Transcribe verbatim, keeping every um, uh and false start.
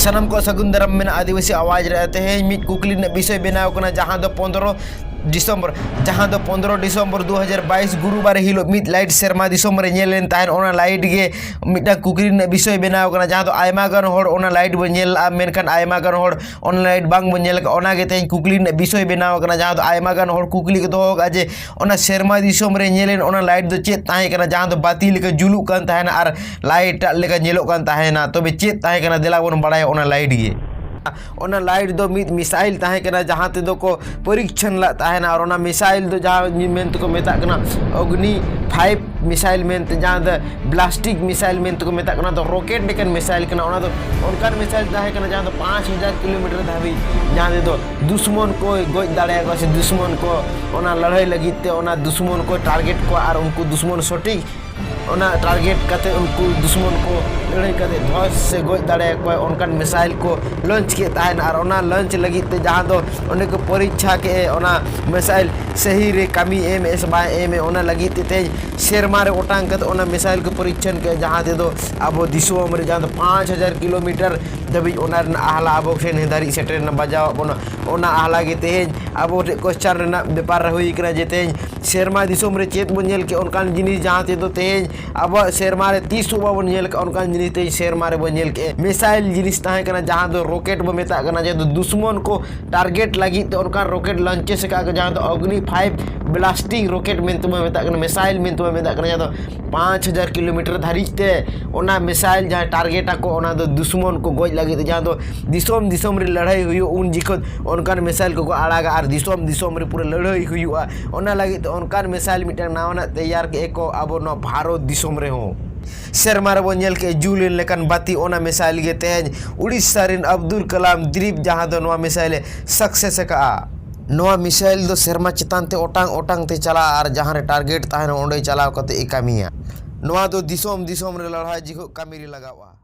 ᱥᱟᱱᱟᱢ ᱠᱚ ᱥᱟᱹᱜᱩᱱ ᱫᱟᱨᱟᱢ ᱢᱮᱱᱟᱜᱼᱟ ᱟᱹᱫᱤᱵᱟᱹᱥᱤ ᱟᱣᱟᱡᱽ ᱨᱮ᱾ ᱛᱮᱦᱮᱧ ᱢᱤᱫ ᱠᱩᱠᱞᱤ ᱨᱮᱱᱟᱜ ᱵᱤᱥᱚᱭ ᱵᱮᱱᱟᱣ ᱠᱟᱱᱟ, ᱡᱟᱦᱟᱸ ᱫᱚ ᱯᱚᱱᱫᱽᱨᱚ ᱰᱤᱥᱮᱢᱵᱚᱨ, ᱡᱟᱦᱟᱸ ᱫᱚ ᱯᱚᱱᱫᱽᱨᱚ ᱰᱤᱥᱮᱢᱵᱚᱨ ᱫᱩ ᱦᱟᱡᱟᱨ ᱵᱟᱭᱤᱥ ᱜᱩᱨᱩᱵᱟᱨ ᱦᱤᱞᱳᱜ ᱢᱤᱫ ᱞᱟᱭᱤᱴ ᱥᱮᱨᱢᱟ ᱫᱤᱥᱚᱢ ᱨᱮ ᱧᱮᱞ ᱞᱮᱱ ᱛᱟᱦᱮᱸᱫ᱾ ᱚᱱᱟ ᱞᱟᱭᱤᱴ ᱜᱮ ᱢᱤᱫᱴᱟᱝ ᱠᱩᱠᱞᱤ ᱨᱮᱱᱟᱜ ᱵᱤᱥᱚᱭ ᱵᱮᱱᱟᱣ ᱠᱟᱱᱟ, ᱡᱟᱦᱟᱸ ᱫᱚ ᱟᱭᱢᱟ ᱜᱟᱱ ᱦᱚᱲ ᱚᱱᱟ ᱞᱟᱭᱤᱴ ᱵᱚᱱ ᱧᱮᱞ ᱞᱟᱜᱼᱟ, ᱢᱮᱱᱠᱷᱟᱱ ᱟᱭᱢᱟ ᱜᱟᱱ ᱦᱚᱲ ᱚᱱᱟ ᱞᱟᱭᱤᱴ ᱵᱟᱝ ᱵᱚᱱ ᱧᱮᱞ ᱟᱠᱟᱫᱼᱟ᱾ ᱚᱱᱟ ᱜᱮ ᱛᱮᱦᱮᱧ ᱠᱩᱠᱞᱤ ᱨᱮᱱᱟᱜ ᱵᱤᱥᱚᱭ ᱵᱮᱱᱟᱣ ᱠᱟᱱᱟ, ᱡᱟᱦᱟᱸ ᱫᱚ ᱟᱭᱢᱟ ᱜᱟᱱ ᱦᱚᱲ ᱠᱩᱠᱞᱤ ᱠᱚ ᱫᱚᱦᱚ ᱟᱠᱟᱫᱼᱟ ᱡᱮ ᱚᱱᱟ ᱥᱮᱨᱢᱟ ᱫᱤᱥᱚᱢ ᱨᱮ ᱧᱮᱞ ᱮᱱ ᱚᱱᱟ ᱞᱟᱭᱤᱴ ᱫᱚ ᱪᱮᱫ ᱛᱟᱦᱮᱸ ᱠᱟᱱᱟ, ᱡᱟᱦᱟᱸ ᱫᱚ ᱵᱟᱹᱛᱤ ᱞᱮᱠᱟ ᱡᱩᱞᱩᱜ ᱠᱟᱱ ᱛᱟᱦᱮᱱᱟ ᱟᱨ ᱞᱟᱭᱤᱴ ᱟᱜ ᱞᱮᱠᱟ ᱧᱮᱞᱚᱜ ᱠᱟᱱ ᱛᱟᱦᱮᱱᱟ? ᱛᱚᱵᱮ ᱪᱮᱫ ᱛᱟᱦᱮᱸ ᱠᱟᱱᱟ, ᱫᱮᱞᱟ ᱵᱚᱱ ᱵᱟᱲᱟᱭᱟ ᱚᱱᱟ ᱞᱟᱭᱤᱴ ᱜᱮ᱾ ᱚᱱᱟ ᱞᱟᱭᱤᱴ ᱫᱚ ᱢᱤᱫ ᱢᱤᱥᱟᱭᱤᱞ ᱛᱟᱦᱮᱸ ᱠᱟᱱᱟ, ᱡᱟᱦᱟᱸ ᱛᱮᱫᱚ ᱠᱚ ᱯᱚᱨᱤᱠᱪᱷᱚᱱ ᱞᱮᱫ ᱛᱟᱦᱮᱱᱟ, ᱟᱨ ᱚᱱᱟ ᱢᱤᱥᱟᱭᱤᱞ ᱫᱚ ᱡᱟᱦᱟᱸ ᱢᱮᱱ ᱛᱮᱠᱚ ᱢᱮᱛᱟᱜ ᱠᱟᱱᱟ ᱚᱜᱽᱱᱤ ᱯᱷᱟᱭᱤᱵᱷ ᱢᱤᱥᱟᱭᱤᱞ ᱢᱮᱱᱛᱮ, ᱡᱟᱦᱟᱸ ᱫᱚ ᱵᱞᱟᱥᱴᱤᱠ ᱢᱤᱥᱟᱭᱤᱞ ᱢᱮᱱᱛᱮ ᱠᱚ ᱢᱮᱛᱟᱜ ᱠᱟᱱᱟ, ᱫᱚ ᱨᱚᱠᱮᱴ ᱞᱮᱠᱟᱱ ᱢᱤᱥᱟᱭᱤᱞ ᱠᱟᱱᱟ᱾ ᱚᱱᱟ ᱫᱚ ᱚᱱᱠᱟᱱ ᱢᱤᱥᱟᱭᱤᱞ ᱛᱟᱦᱮᱸ ᱠᱟᱱᱟ, ᱡᱟᱦᱟᱸ ᱫᱚ ᱯᱟᱸᱪ ᱦᱟᱡᱟᱨ ᱠᱤᱞᱳᱢᱤᱴᱟᱨ ᱫᱷᱟᱹᱵᱤᱡ, ᱡᱟᱦᱟᱸ ᱛᱮᱫᱚ ᱫᱩᱥᱢᱚᱱ ᱠᱚᱭ ᱜᱚᱡ ᱫᱟᱲᱮᱭᱟᱠᱚᱣᱟ, ᱥᱮ ᱫᱩᱥᱢᱚᱱ ᱠᱚ ᱚᱱᱟ ᱞᱟᱹᱲᱦᱟᱹᱭ ᱞᱟᱹᱜᱤᱫ ᱛᱮ ᱚᱱᱟ ᱫᱩᱥᱢᱚᱱ ᱠᱚᱭ ᱴᱟᱨᱜᱮᱴ ᱠᱚᱣᱟ, ᱟᱨ ᱩᱱᱠᱩ ᱫᱩᱥᱢᱚᱱ ᱥᱚᱴᱷᱤᱠ ᱚᱱᱟ ᱴᱟᱨᱜᱮᱴ ᱠᱟᱛᱮ ᱩᱱᱠᱩ ᱫᱩᱥᱢᱚᱱ ᱠᱚ ᱞᱟᱹᱲᱦᱟᱹᱭ ᱠᱟᱛᱮ ᱫᱷᱚᱥ ᱥᱮ ᱜᱚᱡ ᱫᱟᱲᱮᱭᱟᱠᱚᱣᱟ, ᱚᱱᱠᱟᱱ ᱢᱤᱥᱟᱭᱤᱞ ᱠᱚ ᱞᱚᱧᱪ ᱠᱮᱫ ᱛᱟᱦᱮᱱᱟ᱾ ᱟᱨ ᱚᱱᱟ ᱞᱚᱧᱪ ᱞᱟᱹᱜᱤᱫ ᱛᱮ ᱡᱟᱦᱟᱸ ᱫᱚ ᱚᱸᱰᱮ ᱠᱚ ᱯᱚᱨᱤᱠᱪᱷᱟ ᱠᱮᱫ ᱮ, ᱚᱱᱟ ᱢᱤᱥᱟᱭᱤᱞ ᱥᱟᱹᱦᱤ ᱨᱮ ᱠᱟᱹᱢᱤ ᱮᱢ ᱮ ᱥᱮ ᱵᱟᱭ ᱮᱢ ᱮ, ᱚᱱᱟ ᱞᱟᱹᱜᱤᱫ ᱛᱮ ᱛᱮᱦᱮᱧ ᱥᱮᱨᱢᱟ ᱨᱮ ᱚᱴᱟᱝ ᱠᱟᱛᱮ ᱚᱱᱟ ᱢᱤᱥᱟᱭᱤᱞ ᱠᱚ ᱯᱚᱨᱤᱠᱪᱷᱚᱱ ᱠᱮᱫ, ᱡᱟᱦᱟᱸ ᱛᱮᱫᱚ ᱟᱵᱚ ᱫᱤᱥᱚᱢ ᱨᱮ ᱡᱟᱦᱟᱸ ᱫᱚ ᱯᱟᱸᱪ ᱦᱟᱡᱟᱨ ᱠᱤᱞᱳᱢᱤᱴᱟᱨ ᱫᱷᱟᱹᱵᱤᱡ ᱚᱱᱟ ᱨᱮᱱᱟᱜ ᱟᱦᱞᱟ ᱟᱵᱚ ᱴᱷᱮᱱ ᱫᱷᱟᱹᱨᱤᱡ ᱥᱮᱴᱮᱨ ᱮᱱᱟ, ᱵᱟᱡᱟᱣᱟᱜ ᱵᱚᱱᱟ᱾ ᱚᱱᱟ ᱟᱦᱞᱟ ᱜᱮ ᱛᱮᱦᱮᱧ ᱟᱵᱚ ᱴᱷᱮᱱ ᱠᱚᱥᱪᱟᱱ ᱨᱮᱱᱟᱜ ᱵᱮᱯᱟᱨ ᱨᱮ ᱦᱩᱭ ᱠᱟᱱᱟ ᱡᱮ ᱛᱮᱦᱮᱧ ᱥᱮᱨᱢᱟ ᱫᱤᱥᱚᱢ ᱨᱮ ᱪᱮᱫ ᱵᱚᱱ ᱧᱮᱞ ᱠᱮᱫ ᱚᱱᱠᱟᱱ ᱡᱤᱱᱤᱥ, ᱡᱟᱦᱟᱸ ᱛᱮᱫᱚ ᱛᱮᱦᱮᱧ ᱟᱵᱚᱣᱟᱜ ᱥᱮᱨᱢᱟ ᱨᱮ ᱛᱤᱥ ᱦᱚᱸ ᱵᱟᱵᱚᱱ ᱧᱮᱞ ᱠᱟᱜ ᱚᱱᱠᱟᱱ ᱡᱤᱱᱤᱥ ᱛᱮᱦᱮᱧ ᱥᱮᱨᱢᱟ ᱨᱮᱵᱚᱱ ᱧᱮᱞ ᱠᱮᱫᱼᱟ᱾ ᱢᱤᱥᱟᱭᱤᱞ ᱡᱤᱱᱤᱥ ᱛᱟᱦᱮᱸ ᱠᱟᱱᱟ, ᱡᱟᱦᱟᱸ ᱫᱚ ᱨᱚᱠᱮᱴ ᱵᱚ ᱢᱮᱛᱟᱜ ᱠᱟᱱᱟ, ᱡᱟᱦᱟᱸ ᱫᱚ ᱫᱩᱥᱢᱚᱱ ᱠᱚ ᱴᱟᱨᱜᱮᱴ ᱞᱟᱹᱜᱤᱫ ᱛᱮ ᱚᱱᱠᱟᱱ ᱨᱚᱠᱮᱴ ᱞᱚᱧᱪᱮᱥ ᱟᱠᱟᱫ ᱠᱚ, ᱡᱟᱦᱟᱸ ᱫᱚ ᱚᱜᱽᱱᱤ ᱯᱷᱟᱭᱤᱵᱷ ᱵᱞᱟᱥᱴᱤᱝ ᱨᱚᱠᱮᱴ ᱢᱮᱱᱛᱮ ᱵᱚᱱ ᱢᱮᱛᱟᱜ ᱠᱟᱱᱟ, ᱢᱤᱥᱟᱭᱤᱞ ᱢᱮᱱᱛᱮ ᱵᱚᱱ ᱢᱮᱛᱟᱜ ᱠᱟᱱᱟ, ᱡᱟᱦᱟᱸ ᱫᱚ ᱯᱟᱸᱪ ᱦᱟᱡᱟᱨ ᱠᱤᱞᱳᱢᱤᱴᱟᱨ ᱫᱷᱟᱹᱨᱤᱡ ᱛᱮ ᱚᱱᱟ ᱢᱤᱥᱟᱭᱤᱞ ᱡᱟᱦᱟᱸ ᱴᱟᱨᱜᱮᱴ ᱟᱠᱚ, ᱚᱱᱟ ᱫᱚ ᱫᱩᱥᱢᱚᱱ ᱠᱚ ᱜᱚᱡ ᱞᱟᱹᱜᱤᱫ ᱛᱮ, ᱡᱟᱦᱟᱸ ᱫᱚ ᱫᱤᱥᱚᱢ ᱫᱤᱥᱚᱢ ᱨᱮ ᱞᱟᱹᱲᱦᱟᱹᱭ ᱦᱩᱭᱩᱜ ᱩᱱ ᱡᱚᱠᱷᱚᱱ ᱚᱱᱠᱟᱱ ᱢᱤᱥᱟᱭᱤᱞ ᱠᱚᱠᱚ ᱟᱲᱟᱜᱟ ᱟᱨ ᱫᱤᱥᱚᱢ ᱫᱤᱥᱚᱢ ᱨᱮ ᱯᱩᱨᱟᱹ ᱞᱟᱹᱲᱦᱟᱹᱭ ᱦᱩᱭᱩᱜᱼᱟ᱾ ᱚᱱᱟ ᱞᱟᱹᱜᱤᱫ ᱛᱮ ᱚᱱᱠᱟᱱ ᱢᱤᱥᱟᱭᱤᱞ ᱢᱤᱫᱴᱟᱝ ᱱᱟᱣᱟᱱᱟᱜ ᱛᱮᱭᱟᱨ ᱠᱮᱫᱼᱟ ᱠᱚ ᱟᱵᱚ ᱱᱚᱣᱟ ᱵᱷᱟᱨᱚᱛ ᱫᱤᱥᱚᱢ ᱨᱮᱦᱚᱸ᱾ ᱥᱮᱨᱢᱟ ᱨᱮᱵᱚᱱ ᱧᱮᱞ ᱠᱮᱫ ᱡᱩᱞ ᱮᱱ ᱞᱮᱠᱟᱱ ᱵᱟᱹᱛᱤ, ᱚᱱᱟ ᱢᱤᱥᱟᱭᱤᱞ ᱜᱮ ᱛᱮᱦᱮᱧ ᱩᱲᱤᱥᱥᱟ ᱨᱮᱱ ᱟᱵᱫᱩᱞ ᱠᱟᱞᱟᱢ ᱫᱨᱤᱯ, ᱡᱟᱦᱟᱸ ᱫᱚ ᱱᱚᱣᱟ ᱢᱤᱥᱟᱭᱤᱞ ᱮ ᱥᱟᱠᱥᱮᱥ ᱟᱠᱟᱫᱼᱟ᱾ ᱱᱚᱣᱟ ᱢᱤᱥᱟᱭᱤᱞ ᱫᱚ ᱥᱮᱨᱢᱟ ᱪᱮᱛᱟᱱ ᱛᱮ ᱚᱴᱟᱝ ᱚᱴᱟᱝ ᱛᱮ ᱪᱟᱞᱟᱜᱼᱟ ᱟᱨ ᱡᱟᱦᱟᱸ ᱨᱮ ᱴᱟᱨᱜᱮᱴ ᱛᱟᱦᱮᱱᱟ ᱚᱸᱰᱮ ᱪᱟᱞᱟᱣ ᱠᱟᱛᱮ ᱮ ᱠᱟᱹᱢᱤᱭᱟ᱾ ᱱᱚᱣᱟ ᱫᱚ ᱫᱤᱥᱚᱢ ᱫᱤᱥᱚᱢ ᱨᱮ ᱞᱟᱲᱦᱟᱭ ᱡᱚᱠᱷᱚᱱ ᱠᱟᱹᱢᱤ ᱨᱮ ᱞᱟᱜᱟᱜᱼᱟ᱾